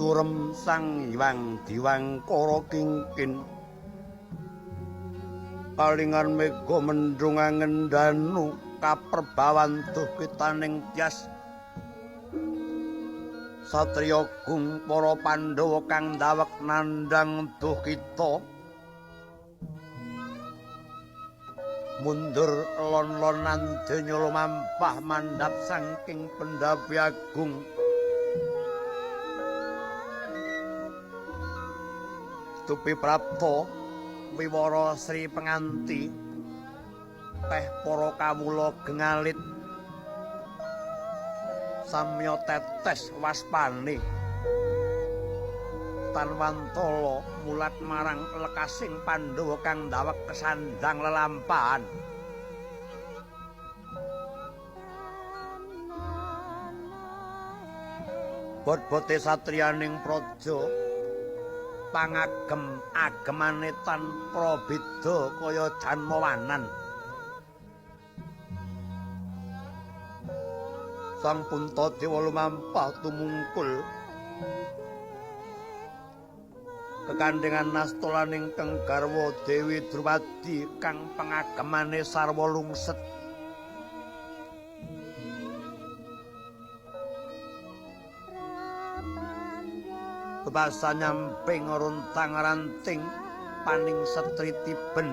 Surem Sang Hyang Diwangkara kingkin. Kalingan mega mendhung angendanu kaperbawan duh kitaning tyas. Satriya gung para Pandhawa kang ndawek nandhang duh kita. Mundur lon-lonan donya lumampah mandhap saking pendhapi agung. Tupi prapta wiwara Sri Penganti teh para kawula gengalit samya tetes waspane tanwantala mulat marang lekasing Pandhawa kang ndawek kesandang lelampahan. Bot-bote satriyaning praja pangagem agemane tan prabeda kaya janmawanan. Sang Puntadewa lumampah tumungkul kekandhengan nastolaning kang garwa Dewi Drupadi kang pangagemane sarwa lungset. Bebasa nyamping runtang ranting paning setri tiben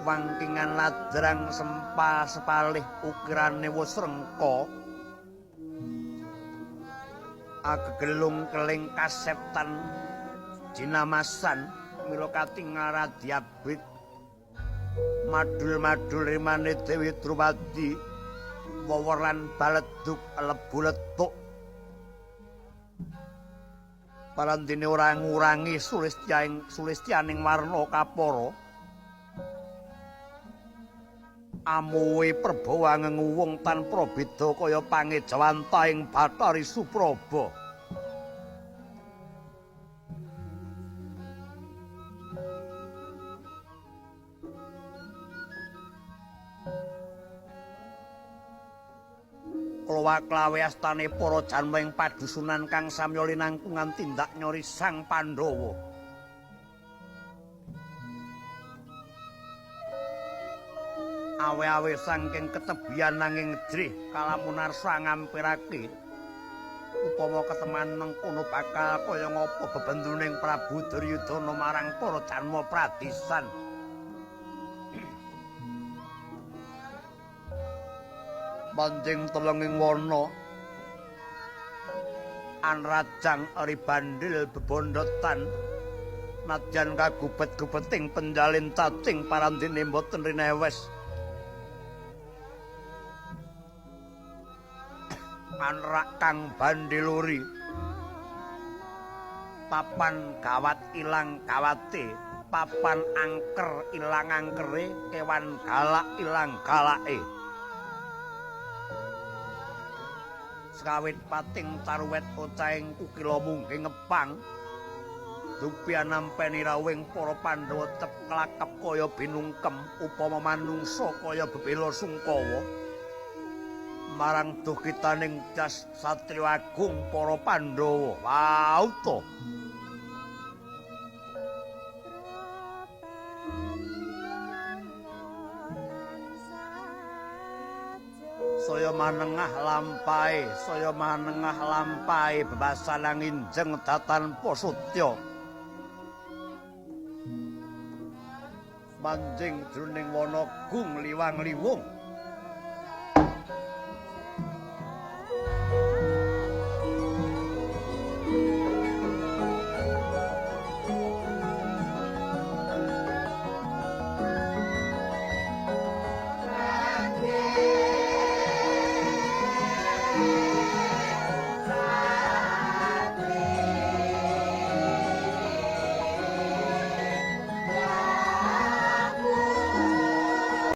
wangkingan ladrang sempa sepalih ukirane wus rengka agegelung keling kaseptan jinamasan mila katingal radiabit madul-madul rimane Dewi Drupadi wowor lan baleduk lebu letuk. Parandene ora ngurangi sulistyaning warna kapara. Amuwe perbawa ngenguwung tan prabeda kaya pangejawantahing Bathari Supraba. Klawa-klawe astane para janma ing padusunan kang samya linangkungan tindak nyori Sang Pandhawa. Awe-awe saking ketebian nanging jrih kalamunarsa ngampirake. Upama keteman mengkono bakal kaya ngapa bebenduning Prabu Duryudana marang para janma pradisan. Manjing telenging wana anrajang ribandil bebondotan nadyan kagubet-gubeting penjalin cacing parandene mboten rinewes. Anrak kang bandiluri papan gawat ilang gawate, papan angker ilang angkere, kewan galak ilang galake. Sekawit pating caruwet ocahing kukila munggih ngepang dupian nampeni rawing para Pandhawa tep klakep kaya binungkem upama manungsa kaya bebela sungkawa marang duh kitaning jas satriya agung para Pandhawa. Wauta saya manengah lampahe, saya manengah lampahe bebasan nginjeng datan pasutya. Manjing jroning wana gung liwang-liwung.